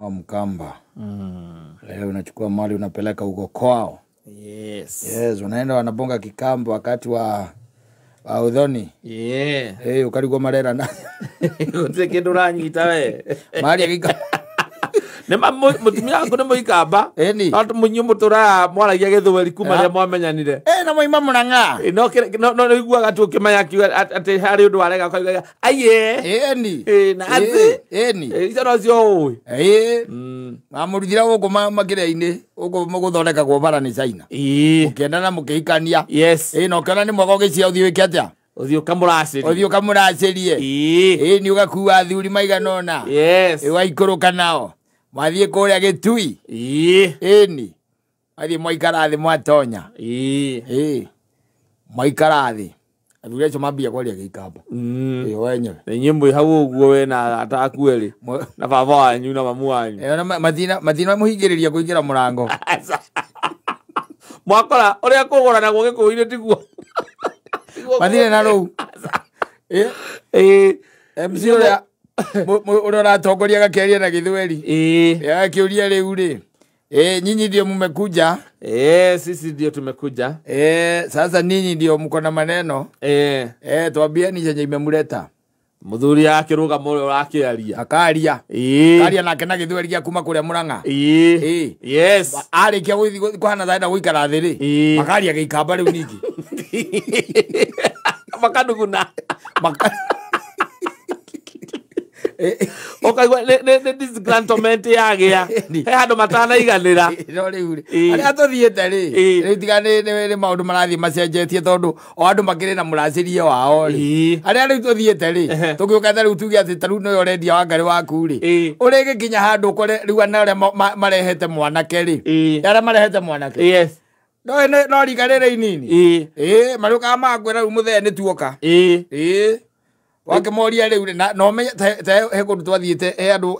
Wa Mkamba. Leo unachukua mali unapeleka huko kwao. Yes. Yes, unaenda wanabonga Kikamba wakati wa uthoni. Yeah. Eh, ukarigwo marera na Gũtirĩ kĩndũ ũranyita we. mali ya Gikamba. Nĩ ma mũtumia waku nĩ Mũikamba. Ĩni. No inyuĩ mũtũraga mwaragia Gĩthweri kuma Ah. rĩrĩa mwamenyanire. Eh, na moima Murang'a. Ĩ, no no no iguaga tu ũkĩmenya akiuga atĩ harĩ ũndũ warega ũkauga aiye. Ĩni. Ĩ, na atĩ. Ĩni. Ĩ, icio nocio ũĩ. Ĩ. Mamũrutire gũkũ makĩria-inĩ gũkũ gũthondekagwo bara nĩ China. Ĩ. Mũkĩendana mũkĩhikania. Yes. Ĩ, na ũkĩona nĩ mwega ũgĩcia ũthiĩ wĩke atĩa? Ũthiĩ ũkamũracĩrie. Ũthiĩ ũkamũracĩrie. Ĩ. Ĩ, nĩ ũgakua athuri maigana ũna. Yes. Ĩ, waikũrũka nao. Mwathiĩ kũrĩa Gĩtui. Ĩ. Ĩni. Mwathiĩ mwaikara thĩ mwatonya. Ĩ. Ĩ. Mwaikara thĩ. Athuri acio mambia kwaria Gĩikamba. Ĩ, wenyewe. Na inyuĩ mwĩ hau ũguo we na arata aku erĩ na baba wanyu na mamu wanyu. Ĩ, ona matina mũhingĩrĩria kũingĩra mũrango. Mwakora ũrĩa kũgũranagwo Gĩkũyũ-inĩ tiguo. Mathire na rũu. Ĩ. Ĩ. MC ũrĩa ũrĩa ũratongoria agakĩaria na Gĩthweri. Ĩ. Agakĩũria rĩu rĩ. Ĩ, nyinyi ndio mmekuja. Eh, sisi ndio tumekuja. Eh, sasa ninyi ndio mko na maneno. Eh. Eh, tuambieni chenye imemleta. Mũthuri akĩrũgama ũrĩa ũrakĩaria. Akaria. Ĩ. Akaria nake na Gĩthweri gĩa kuma kũrĩa Murang'a. Ĩ. Ĩ. Yes. Arĩkia gũthiĩ kũhana ta enda gũikara thĩ rĩ. Ĩ. Makaria Gĩikamba rĩu ningĩ. Makanuguna. Maka Ũkaigua nĩ disgruntlement yagĩa. He handũ matanaiganĩra. No rĩu rĩ. Ĩ. Arĩa tũthiĩte rĩ. Ĩ. Rĩu tiga nĩ maũndũ marathiĩ macenjetie tondũ o andũ makĩrĩ na mũracĩrie wao rĩ. Ĩ. Arĩa rĩu tũthiĩte rĩ. Tũgĩũka ta rĩu tuge atĩ ta rĩu nĩwe ũrendia Wangarĩ waku rĩ. Ĩ. Ũrĩgĩkinya handũ ũkore rĩu ana arĩa marehete mwanake rĩ. Ĩ. Arĩa marehete mwanake. Yes. No no rika rĩrĩ inini. Ĩ. Ĩ, marĩũkaga magakwĩra rĩu mũthee nĩ tuoka. Ĩ. Ĩ. Wakĩmoria rĩu rĩ, na ũmenye ta he kũndũ twathiĩte, he andũ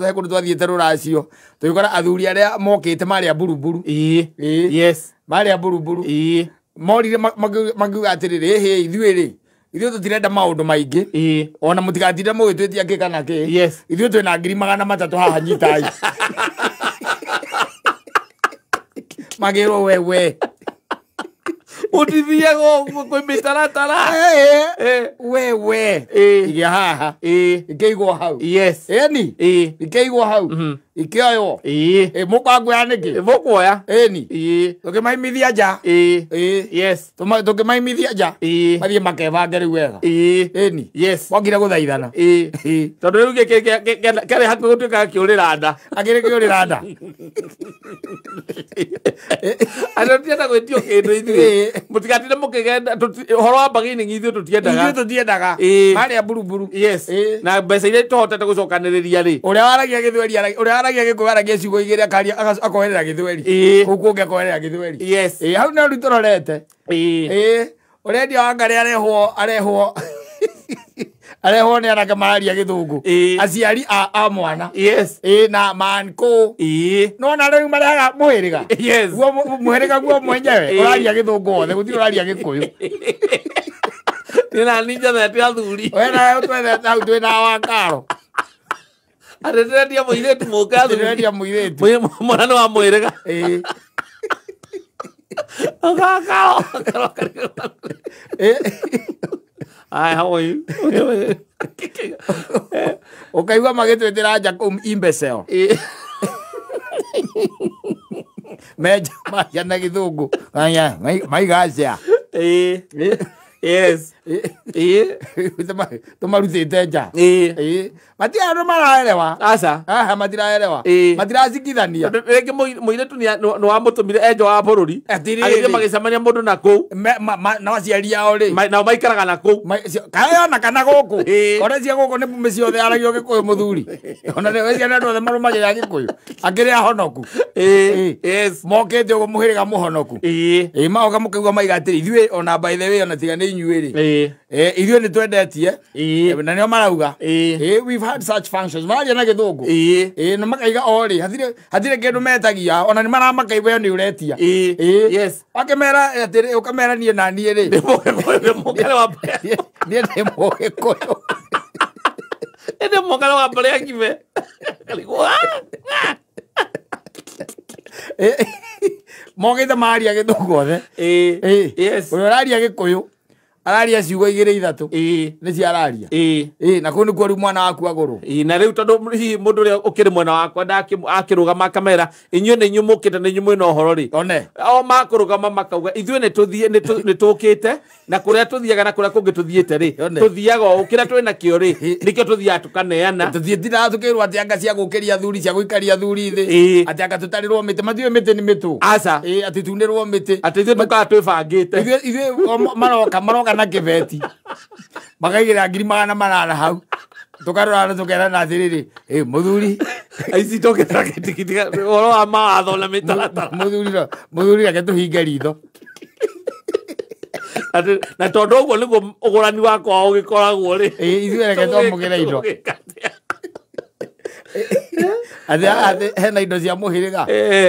he kũndũ twathiĩte rũracio. Tũgĩkora athuri arĩa mokĩte marĩ a mburuburu. Ĩ. Ĩ. Yes. Marĩ a mburuburu. Ĩ. Morire makiuga atĩrĩrĩ, ĩhĩ, ithuĩ rĩ, ithuĩ tũtirenda maũndũ maingĩ. Ĩ. Ona mũtigatinde mũgĩtwĩtia kĩ kana kĩ. Yes. Ithuĩ twĩna 300,000 haha nyitai. Magĩrwo wewe. Ũtithiaga ũguo kwĩ mĩtaratara. Wewe. Ĩ. Igia haha. Ĩ. Ikĩigwo hau. Yes. Ĩni. Ĩ. Ikĩigwo hau. Ikĩoywo. Ĩ. Ĩ, mũkwanguoya nĩkĩ? Mũkuoya. Ĩni. Ĩ. Tũkĩmaimithia nja. Ĩ. Ĩ. Yes. Tũkĩmaimithia nja. Ĩ. Mathiĩ makebange rĩu wega. Ĩ. Ĩni. Yes. Mokire gũthaithana. Ĩ. Ĩ. Tondũ rĩu kĩarĩ hakuhĩ gũtuĩka kĩũrĩra nda. Akĩrĩ kĩũrĩra nda. Andũ tũtienda gwĩtio kĩndũ ithuĩ. Mũtigatinde mũkĩgenda ũhoro wa bargaining ithuĩ tũtiendaga. Ithuĩ tũtiendaga. Ĩ. Marĩ a mburuburu. Yes. Ĩ. Na mbeca iria tũhotete gũcokanĩrĩria rĩ. Ũrĩa waragia Gĩthweri ũrĩa waragia Gĩkũyũ aragia ciugo igĩrĩ akaria akoherera Gĩthweri. Ĩ. Kũu kũngĩ akoherera Gĩthweri. Yes. Ĩ, hau no rĩu tũrorete. Ĩ. Ĩ. Ũrendia Wangarĩ arehwo arehwo nĩ anake mararia Gĩthũngũ. Ĩ. Aciari a mwana. Yes. Ĩ, na mankũ. Ĩ. No na rĩu marehaga mũhĩrĩga. Yes. Guo mũhĩrĩga guo mwenyewe Ĩ. ũraria Gĩthũngũ wothe gũtirĩ ũraria Gĩkũyũ. Nĩ na niĩ njethete athuri. We nawe ũtwethete hau twĩna Wakaro. Atĩ ndĩrendia mũirĩtu mũke athuri. Ndĩrendia mũirĩtu. Mwana nĩ wa mũhĩrĩga. Ĩ. Wakaro. Ĩ. Hi, how are you? Ũkaigua magĩtwĩtĩra nja kũu imbecile. Ĩ. Menja maria na Gĩthũngũ. Aya, maigacia. Ĩ. Yes. Ĩ. Tũmarutĩte nja. Ĩ. Ĩ. Matirĩ andũ maraerewa. Aca. Haha matiraerewa. Ĩ. Matiracikithania. Tondũ rĩngĩ mũirĩtu nĩ wamũtũmire enjo wa bũrũri. Atĩrĩrĩ. Agĩthiĩ magĩcemania mũndũ na kũu. Na aciari ao rĩ. Nao maikaraga na kũu. Kaĩ ona kana gũkũ. Ĩ. Kore cia gũkũ nĩ mĩciĩ yothe yaragio Gĩkũyũ mũthuri. Ona nĩ ciana andũ othe marũmagĩrĩra Gĩkũyũ. Akĩrĩ ahonoku. Ĩ. Yes. Mokĩte ũguo mũhĩrĩga mũhonoku. Ĩ. Ĩ, magoka mũkaigua maiga atĩrĩ, ithuĩ ona by the way ona tiga nĩ inyuĩ rĩ. Ĩ. Ĩ, ithuĩ nĩ twendetie. Ĩ. Na nĩo marauga. Ĩ. Ĩ, we've had such functions. Mararia na Gĩthũngũ. Ĩ. Ĩ, na makaiga o rĩ, hatirĩ kĩndũ metagia, ona nĩ maramaka we nĩ ũretia. Ĩ. Ĩ. Yes. Wakĩmera atĩrĩ, ũkamera niĩ na niĩ rĩ. Nĩ mũgĩkũyũ wa Niĩ ndĩ Mũgĩkũyũ. Ĩndĩ mokana wa mbarĩ ya Kibe. Karigwo, "Ah!" Mokĩte maria gĩthũngũ othe. Ĩĩ. Yes. Ũrĩa ũraria gĩkũyũ araria ciugo igĩrĩ ithatũ nĩcio araria. Na kũu nĩkuo rĩu mwana waku agũrwo. Ĩĩ, na rĩu tondũ hihi mũndũ ũrĩa ũkĩrĩ mwena wakwa akĩrũgama akamera inyuĩ nĩ inyuĩ mũkĩte nĩ inyuĩ mwĩna ũhoro rĩ. One. O makũrũgama makauga ithuĩ nĩ tũthiĩ nĩ tũkĩte na kũrĩa tũthiaga na kũrĩa kũngĩ tũthiĩte rĩ One. tũthiaga o kĩrĩa twĩ nakĩo rĩ nĩkĩo tũthiaga tũkaneana. Tũthiĩtindaga tũkĩrwo atĩ anga cia gũkĩria athuri cia gũikaria athuri thĩ. Atĩ anga tũtarĩrwo mĩtĩ matiũĩ mĩtĩ nĩ mĩtũ. Aca. Atĩ tunĩrwo mĩtĩ. Atĩ ithuĩ tũkaga twĩbangĩte. Ithuĩ o maroka na kĩbeti makaigĩra 800,000 hau tũkarora na tũkerana atĩrĩrĩ ĩ mũthuri Aici tũkĩra gĩtigitiga ũhoro wa mawatho na mĩtaratara. Mũthuri reke tũhinge ritho. Atĩ na tondũ ũguo nĩguo ũgũrani wakwa ũgĩkoragwo rĩ. Ithuĩ reke twamũkĩre indo. Tũgĩka atĩa? Atĩ hena indo cia mũhĩrĩga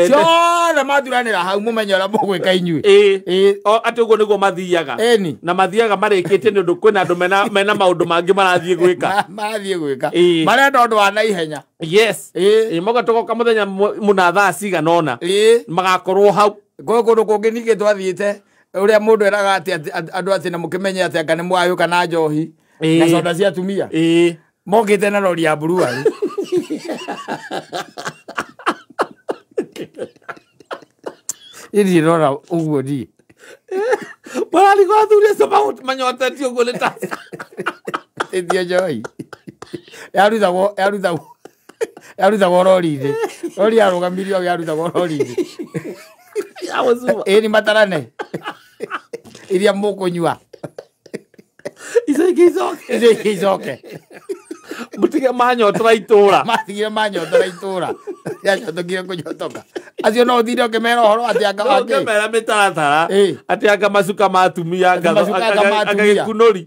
ciothe mathuranĩra hau mũmenye ũrĩa mũgwĩka inyuĩ. O atĩ ũguo nĩguo mathiaga. Ĩni. Na mathiaga marĩkĩtie nĩ ũndũ kwĩna andũ mena maũndũ mangĩ marathiĩ gwĩka. Marathiĩ gwĩka. Marenda ũndũ wa naihenya. Yes. Moka tũgoka mũthenya mũna thaa cigana ũna. Magakorwo hau. Gwĩ kũndũ kũngĩ ningĩ twathiĩte ũrĩa mũndũ eraga atĩ andũ atĩ na mũkĩmenye atĩ anga nĩ mwayũka na njohi na soda cia atumia. Mokĩte na rori ya brewery. Ĩni rora ũguo niĩ. Mararigwo athuri acio manyotetio ũguo nĩ ta Ĩtio njohi. Yarutagwo rori-inĩ. Rori yarũgamirio yarutagwo rori-inĩ. Ya gũcuma. Ĩni matarane. Iria mũkũnyua. Icio ingĩ icoke. Icio ingĩ icoke. Mũtige manyotora itũra. Matigire manyotora itũra. Yanyotokire kũnyotoka. Acio no ũthire ũkĩmera ũhoro atĩ anga wake. Ũkĩmera mĩtaratara. Atĩ anga macuka ma atumia, Atĩ macuka anga ma anga atumia. gĩkunũri.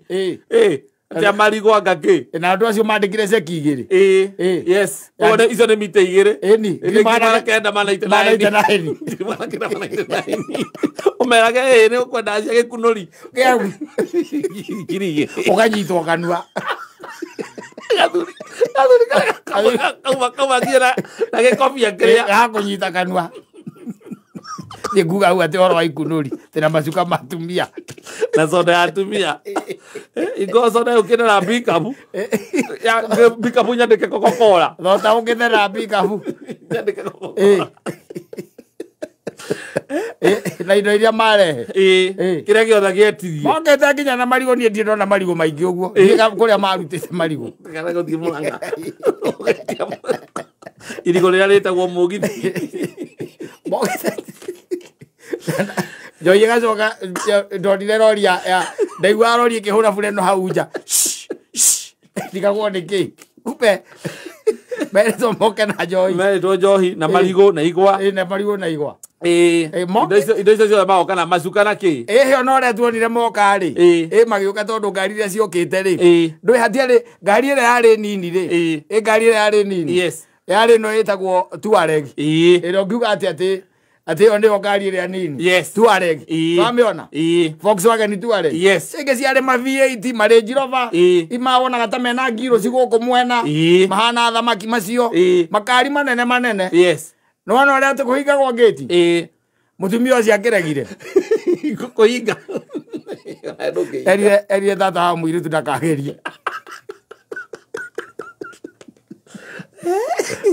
Atĩ amarigũ anga kĩ. Na andũ acio mandĩkire ceki igĩrĩ. Yes. One icio nĩ mita igĩrĩ. Ĩni. Ngiri magana kenda mana Mana ita nine. Ngiri magana kenda mana ita nine. Ũmerage ĩ nĩ ũkwenda cia gĩkunũri. Ngiri igĩrĩ. Ũkanyitwo kanua. Gathuri karĩa kauma nginya na gĩkobia kĩrĩa. Gakũnyita kanua. Nĩ nguga hau atĩ ũhoro wa ikunũri tena macuka ma atumia. Na soda ya atumia. Ingo soda yũkĩte na pikapu. Ya pikapu nyandĩke Coca-Cola. Thota ũkĩte na pikapu. Nyandĩke Coca-Cola. Na indo iria marehe. Kĩrĩa gĩothe gĩetirie. Mokĩte nginya na marigũ niĩ ndirĩ ndona marigũ maingĩ ũguo. Niĩ kũrĩa marutĩte marigũ. Kana gũthiĩ Mũrang'a. Irigũ rĩrĩa rĩtagwo mũgithi. Mokĩte. Njohi ĩgacoka ndonire rori ya ndaiguaga rori ĩkĩhũra bureno hau nja. Ndigagwo nĩ kĩ. Kumbe merĩtwo moke na njohi. Merĩtwo njohi na marigũ na igwa. Na marigũ na igwa. Indo icio ciothe magoka na macuka na kĩ. Ĩyo no ũrĩa tuonire moka rĩ. Magĩũka tondũ ngari iria ciokĩte rĩ. Ndũĩ hatiarĩ ngari ĩrĩa yarĩ nini rĩ. Ngari ĩrĩa yarĩ nini. Yes. Yarĩ ĩno ĩtagwo Tuareg. Ĩrĩa ũngiuga atĩ atĩ ĩyo nĩyo ngari ĩrĩa nini. Yes. Tuareg. Wamĩona? Volkswagen Tuareg. Yes. Ingĩ ciarĩ ma V8 ma Range Rover. Imawonaga ta mena ngiro cigũkũ mwena. Mahana thamaki macio. Makari manene manene. Yes. Nĩwona ũrĩa atĩ kũhingagwo ngĩti? Mũtumia ũcio akĩregire. Kũhinga. Erire tata wa mũirĩtu ndakagerie.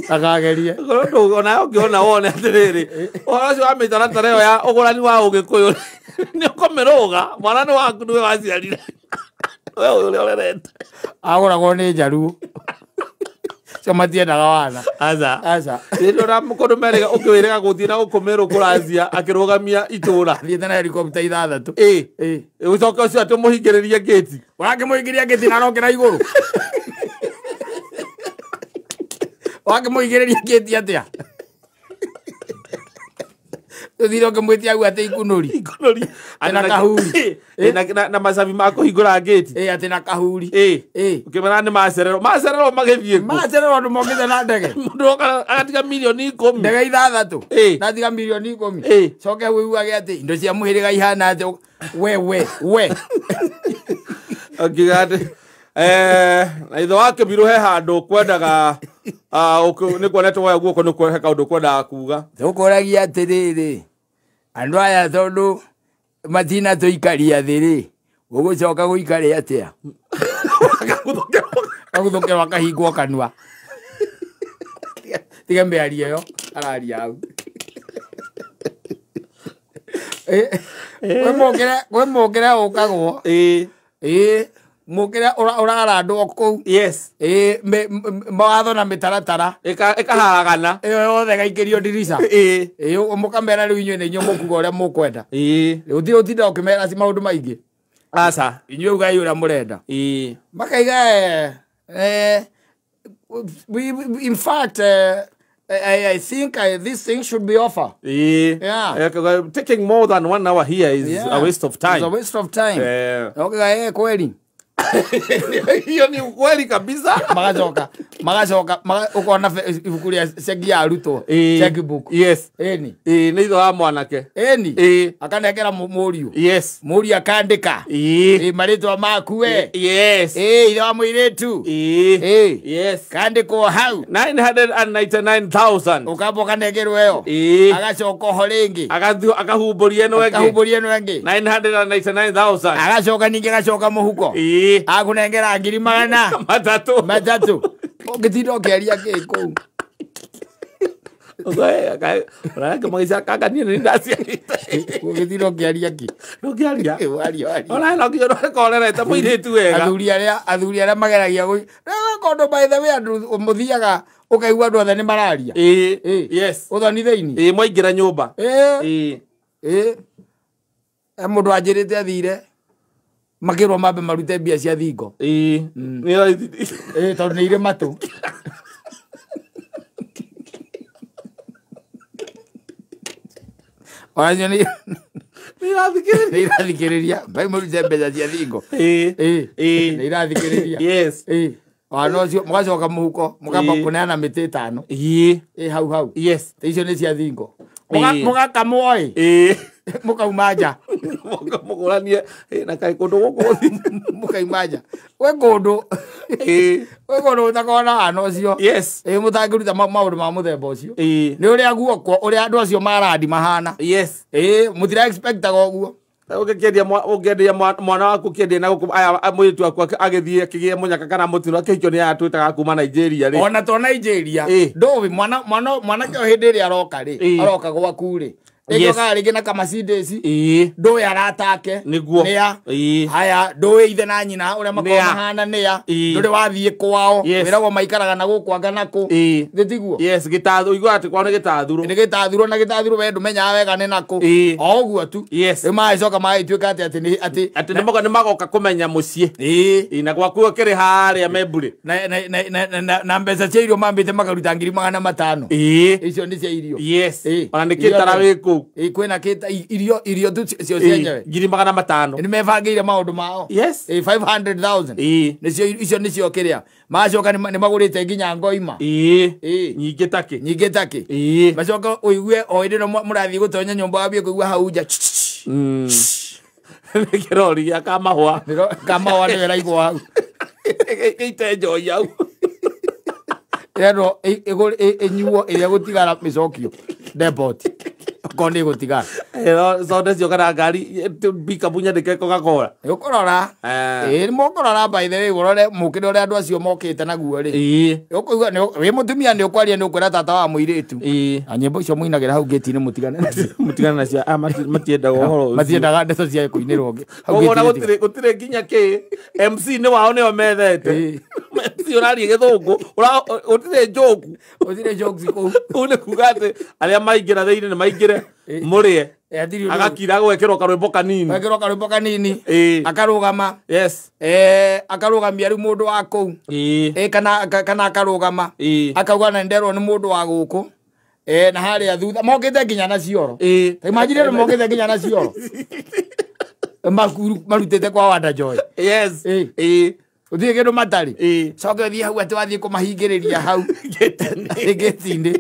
Ndakagerie. Ona ũngĩona wone atĩrĩrĩ, ũhoro ũcio wa mĩtaratara ĩyo ya ũgũrani wa ũgĩkũyũ nĩ ũkũmĩrũga, mwana nĩ waku nĩwe waciarire. We ũyũ ũrĩa ũrerete. Agũragwo nĩ njaruo. Cio matiendaga wana. Aca. Aca. Rĩrĩa ũra kũndũ merĩga ũkĩwĩrĩga gũthiĩ na gũkũ Meru kũracia akĩrũgamia itũra. Thiĩte na helicopter ithathatũ. Ũcoke ũcio atĩ ũmũhingĩrĩrie ngĩti. Ũrakĩmũhingĩria ngĩti na arokĩra igũrũ. Wakĩmũhingĩrĩria ngĩti atĩa? Tũthire ũkĩmwĩtia hau atĩ ikunũri. Ikunũri. Na kahuri. Na macabi ma kũhingũra ngĩti. Atĩ na kahuri. Ũkĩmera nĩ macererwo. Macererwo magĩthiĩ kũ? Macererwo andũ mokĩte na ndege. Mũndũ oka agatiga mirioni 10. Ndege ithathatũ. Na atiga mirioni 10. Coke wĩiguage atĩ indo cia mũhĩrĩga ihana atĩ we we we. Akiuga atĩ Na ithe wa Kĩbirũ he handũ kwendaga nĩ kuonetwo woya guoko nĩ he kaũndũ kwendaga kuga. Tũkũragia atĩrĩrĩ, andũ aya tondũ matina tũikaria thĩ rĩ, gũgũcoka gũikare atĩa? Akaguthũkĩrwo akahingwo kanua. Tiga mĩario ĩyo araria hau. Kwĩ mũkĩre ũkagwo. Ĩĩ mũkĩre ũrarandwo kũu. Yes. Ĩĩ mawatho na mĩtaratara ĩkaharagana. Ĩyo yothe ĩgaikĩrio ndirica. Ĩĩ. Ĩĩ mũkamera rĩu inyuĩ nĩ inyuĩ mũkuga ũrĩa mũkwenda. Ĩĩ. Gũtirĩ ũtinda ũkĩmera ci maũndũ maingĩ. Aca. Inyuĩ ugai ũrĩa mũrenda. Ĩĩ. Makaiga in fact I think this thing should be offered. Yeah. Taking more than 1 hour here is a waste of time. It's a waste of time. Okay, kweli. Hiyo ni ukweli kabisa. Magacoka ukona ibuku rĩa ceki ya arutwo. Checkbook. Yes. Eni. Nĩ ithe wa mwanake. Eni. Akanengera mũriũ. Yes. Mũriũ akandĩka. Marĩtwa maku we. Yes. Ithe wa mũirĩtu. Yes. Kandĩkwo hau. 999,000. Ũkamba ũkanengerwo ĩyo. Agacoka oho rĩngĩ. Akahumbũria ĩno ĩngĩ. Akahumbũria ĩno ĩngĩ. 999,000. Agacoka ningĩ agacoka mũhuko. Akunengera ngiri magana matatũ. Ũngĩtinda ũkĩaria kĩ kũu? Ũngĩtinda ũkĩaria kĩ? Ndũngĩaria. Waria. Ona no nginya ũkorerete mũirĩtu wega. Athuri arĩa mageragia kũndũ by the way andũ mũthiaga ũkaigua andũ othe nĩ mararia. Yes. Ũthoni thĩinĩ. Ĩĩ mwaingĩra nyũmba. Ĩĩ. Mũndũ anjĩrĩte athire makĩrwo mambe marute mbia cia thingo. Ĩĩ. Tondũ nĩ irĩ matũ. Onacio nĩ irathikĩrĩria. Mbai mũrute mbeca cia thingo. Ĩĩ. Nĩ irathikĩrĩria. Yes. Wana ũcio mũgacoka mũhuko mũkamba kũneana mĩtĩ ĩtano. Ĩĩ. Hau hau. Yes. Icio nĩ cia thingo. Mũgakamwo ĩ. Mũkauma nja. Mũkũranie na kaĩ kũndũ gũkũ mũkauma nja. Gwĩ kũndũ. Gwĩ kũndũ gũtakoragwo na wana ũcio. Yes. Mũtangĩruta maũndũ ma mũthemba ũcio. Nĩ ũrĩa guoko ũrĩa andũ acio marandi mahana. Yes. Mũtira expectaga ũguo. Ũngĩkĩendia ũngĩendia mwana waku ũkĩendia na gũkũ aya mũirĩtu waku agĩthiĩ akĩgĩe mũnyaka kana mũtino akĩhikio nĩ aya twĩtaga kuma Nigeria rĩ. Ona to Nigeria. Ndũĩ mwanake o hĩndĩ ĩrĩa aroka rĩ, aroka gwaku rĩ. Yes. Rĩngĩ rĩngĩ na Mercedes. Ndũĩ aratake. Nĩguo. Nĩa. Haya ndũĩ ithe na nyina ũrĩa makoragwo mahana nĩa. Ndũrĩ wathiĩ kwao. Wĩragwo maikaraga na gũkũ anga na kũ. Thĩ tiguo? Yes, gĩtathuro igua atĩ kwao nĩ gĩtathuro. Nĩ gĩtathuro na gĩtathuro we ndũmenyaga wega nĩ nakũ. O ũguo tu. Yes. Rĩu magĩcoka magĩtuĩka atĩ atĩ atĩ nĩ magoka kũmenya mũciĩ. Na gwaku ũkĩrĩ harĩa Membure. Na mbeca cia irio mambĩte makaruta 500,000. Icio nĩ cia irio. Yes. Ona nĩ kĩtara wĩ kũu. Kwĩna kĩta irio tu cio cienyewe. 500,000. Nĩ mebangĩire maũndũ mao. Yes. 500,000. Nĩcio icio nĩcio kĩrĩa. Macoka nĩ magũrĩte nginya ngoima. Nyingĩ takĩ. Nyingĩ takĩ. Macoka ũigue o hĩndĩ ĩno mũrathiĩ gũtonya nyũmba wambie kũigua hau nja. Nĩ kĩrori gĩa kamahũa. Kamahũa nĩyo ĩraigwo hau. Gĩite njohi hau. Ĩrendwo ĩnyuo ĩrĩa gũtigara mĩcokio depot. Okorwo nĩ ĩgũtigara. Soda cio kana ngari pickup nyandĩke Coca-Cola. Ũkũrora. Ĩĩ mũkũrora by the way ũrore mũkĩre ũrĩa andũ acio mokĩte naguo rĩ. Ũkũigua wĩ mũtumia nĩ ũkwaria nĩ ũkwĩra tata wa mũirĩtu. Na nyĩmbo icio mũinagĩra hau gate-inĩ mũtigane nacio. Mũtigane nacio matiendaga ũhoro ũcio. Matiendaga ndeto cia kũinĩrwo hau gate-inĩ. Koguo gũtirĩ nginya kĩ MC nĩ wao nĩo methete. MC ũraria gĩthũngũ gũtirĩ joke. Gũtirĩ jokes kũu. Kũu nĩ kuga atĩ arĩa maingĩra thĩinĩ nĩ maingĩre mũrĩe. Agakira gwekĩrwo karwĩmbo kanini. Gwekĩrwo karwĩmbo kanini. Akarũgama. Yes. Akarũgamia rĩu mũndũ wa kũu. Kana akarũgama. Akauga na nderwo nĩ mũndũ wa gũkũ. Na harĩa thutha mokĩte nginya na cioro. Imagine rĩu mokĩte nginya na cioro. Marutĩte kwa Wanda Joy. Yes. Ũthiĩ kĩndũ matarĩ. Coke ũthiĩ hau atĩ wathiĩ kũmahingĩrĩria hau gate-inĩ.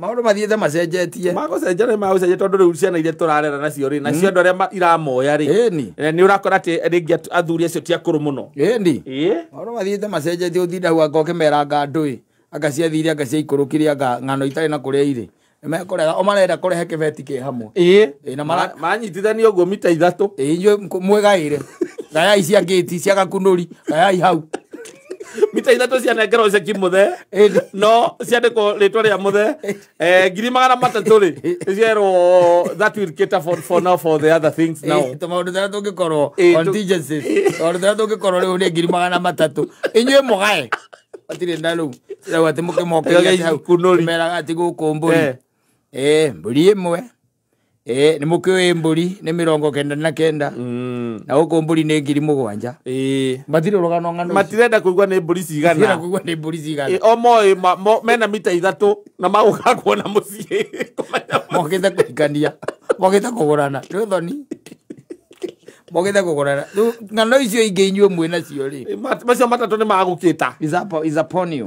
Maũndũ mathiĩte macenjetie. Magũcenjia nĩ magũcenjia tondũ rĩu ciana iria tũrarera nacio rĩ, nacio andũ arĩa iramoya rĩ, Ĩni. Nĩ ũrakora atĩ rĩngĩ athuri acio ti akũrũ mũno. Ĩni. Ĩĩ. Maũndũ mathiĩte macenjetie ũtinda hau anga ũkĩmeranga ndũĩ, anga ciathire anga ciaikũrũkire anga ng'ano itarĩ na kũrĩa irĩ. Nĩmekũrega o marenda kũrehe kĩbeti kĩ hamwe. Ĩĩ. Ĩĩ, na Manyitithania ũguo mita 3. Ĩĩ, inyuĩ mwĩgaĩre. Gayai cia ngĩti, cia gakunũri, gayai hau. Mita 3 cianengerwo ceki mũthee. Ĩni. No ciandĩkwo rĩtwa rĩa mũthee. 300,000 rĩ, nĩcierwo that will cater for now for the other things now. Ĩĩ, tũmaũndũ tũrĩa tũngĩkorwo Ĩĩ, contingencies. Tũmaũndũ tũrĩa tũngĩkorwo rĩu nĩ 300,000. Inyuĩ mũgae. Matirĩ na rĩu. Rĩu atĩ mũkĩmokeria atĩ hau. Kunũri. Meraga atĩ gũkũ mbũri. Ĩĩ, mbũri ĩmwe. Ĩĩ, nĩ mũkĩũĩ mbũri nĩ 99. Na gũkũ mbũri nĩ 7,000. Ĩĩ. Matirĩ rũgano ng'ano ici. Matirenda kũigua nĩ mbũri Matirenda cigana. kũigua nĩ mbũri cigana. Ĩĩ, o moĩ mena mita 3 na magũka kuona mũciĩ. Mokĩte kũhikania. Mokĩte kũgũrana. Nĩ ũthoni. Mokĩte kũgũrana. Rĩu ng'ano icio ingĩ inyuĩ mwĩ nacio rĩ. Macio matatũ nĩ magũkĩta. Is upon you.